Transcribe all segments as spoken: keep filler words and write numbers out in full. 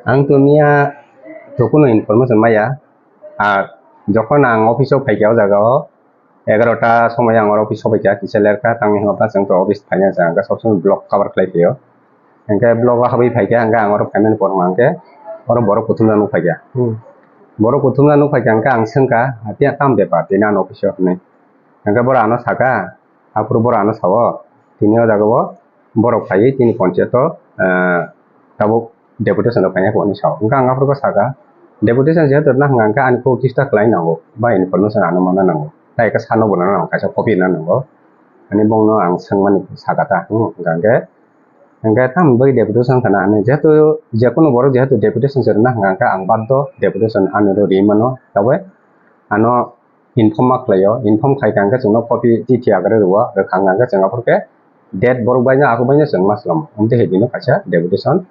Ang to miya to kuno information maya. Ar jokhon ang office o phaikha o jaga o, egarota somoi ang oro office o phaikha, kisa lerkha, tangwi hwnba chwng to office phaina chwng ang sob somoi block cover khlai phaio. Hwnkhe block o habwi phaikha, hwnkhe ang oro phaimani porong hwnkhe oro borok kuthumna nuk phaikha. Hmm. Borok kuthumna nuk phaikha, hwnkhe ang swngkha, "Atiya tam bepar, tini ano office o?" hwnwi. Hwnkhe borok ano saka, aphuru borok ano sao, tini o jaga o borok phaiwi tini ponchayat o, ah, tabuk deputation rok khaina khe hwnwi sao. Hwnkhe ang aphuru khe saka, deputation jehetu rwna hwnkha hwnkhe ani kok register khlai nango, ba information ano mana nango, tai khe sano bo rwna nango, kaisa copy rwna nango, ani bongno ang swngmani saka ta, hmm, hwnkha hwnkhe, hwnkhe tamo bagwi deputation khna hinwi, jehetu jekunu borok jehetu deputation se rwna hwnkha hwnkhe ang baddo deputation ani ro ri mano, tabuk ano inform ma khlaio, inform khai kha hwnkhe chwngno copy chithi agarwi rwo, rwkha hwnkhe chwng aphuru khe date borok baino aphuru baino chwng ma swlamo. Amtwi hai bini kaisa deputation,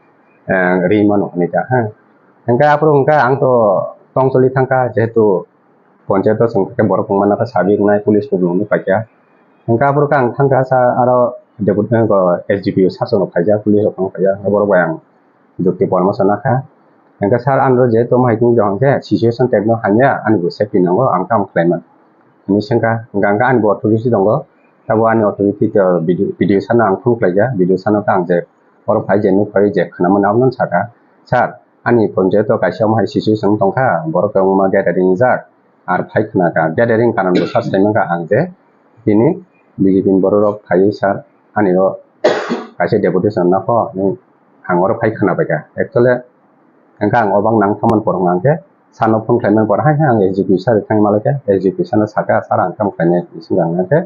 eh, ri mano hwnwi ta, ha. Hwnkhe aphuru hwnkhe ang to tongcholi thangkha, jehetu ponchayat o chwng khe borok wngmano khe sabi wngnai, police rok nungwi paikha. Hwnkhe aphuru khe ang thangkha sa aro deputy, eh, S D P O sir rok phaijak, police rok phano phaijak, borok bai ang jukti poramoso nakha. Hwnkhe sir, ano jehetu omo hai tong jahon khe situation type no hamya, ani bo safety nango, ang tamo khlai man. Hinwi swngkha, hwnkha hwnkhe ani bo authority tongo, tabo ani authority to B D O, B D O sir no ang phone khlaikha, B D O sir no khe ang je oro phai je nuk phai je khwnamani abono sakha, "Sir, ani ponchayat o kaisa omo hai situation tongkha, borok kwbangma gathering wngjak, ar phai khna kha, gathering karon bo sir sai mankha ang je tini B J P ni borok rok phaiwi sir ani o kaisa deputation no pho hinwi ang oro phai khna paikha." Actually, hwnkhe ang obak nang thangmani porong hwnkhe sir no phone khlaimani porong, "Hai, hai, ang S D P sir thangwi malaikha, S D P sir no sakha, 'Sir, ang tamo khlainai,' hinwi swngkha hwnkhe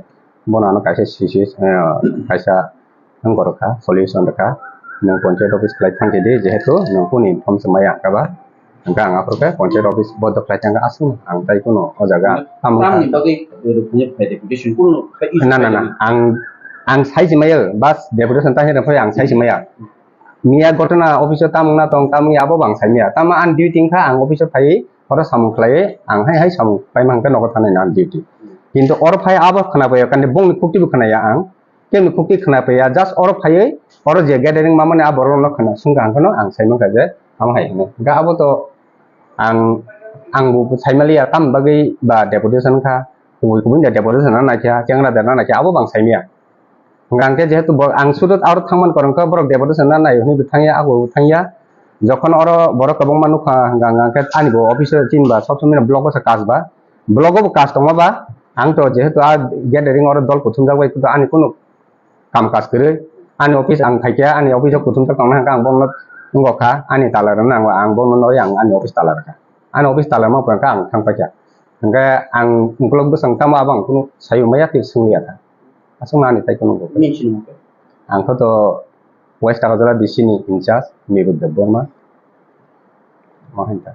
bono ano kaisa sisi, eh, kaisa wng borok kha, solution rwkha, "Nwng ponchayat office khlai thang di, jehetu nwng kunu inform se maya kha ba." Hwnkhe ang aphuru khe ponchayat office bodo khlai thang aswk ang tai kuno o jaga tamo kha. Tamni bagwi rukhunya phai deputation kuno kha issue Na, na, na, phai ang, ang sai se maya, bas deputation ta hera phai ang sai se maya. Miya gotona office o tamung na tong, tamung ya abo bang sai miya. Tamo ang duty wngkha, ang office o phai, oro samung khlai, ang hai hai samung khlai mankha nogo thanai na ang duty. Kintu oro phai abo khna bai kandi bongni khukti bo khna ya ang. Kemni khukti khna paiya, just oro phaiwi, oro je gathering mamani a borok no khna swngkha, ang kheno ang sai mankha je, amo hai hino. Hwnkhe abo to ang, ang bo sai maliya, tam bagwi ba deputation kha, kubui kubui da deputation na naikha, chengra da na naikha, abo bang sai maya. Hwnkha hwnkhe jehetu bo, ang sudu aro thangmani korong kha, borok deputation na nai hwnwi bo thangya, abo bo thangya. Jokhon oro borok kwbangma nukha, hwnkha hwnkha hwnkhe ani bo office o chini ba sob somoi block o se kaj ba, block o bo kaj tongma ba, ang to jehetu a gathering oro dol kuthumjak bai, ani kunu kam kaj kwrwi. Ani office ang phaikha, ani office o kuthumjak tongnai hwnkhe ang bono wngkha, ani tala rwna nango, ang bono nui ang ani office tala rwkha. Ani office tala rwma pore khe ang thang paikha. Hwnkhe ang ukulok bwsang tamo abo ang kunu sayu maya tei swngya kha. Aswkno ani tai kunu bo. Nini sini mungkhe? Ang kho to West Agartala D C ni in charge Nirud Debbarma. Mo hinta.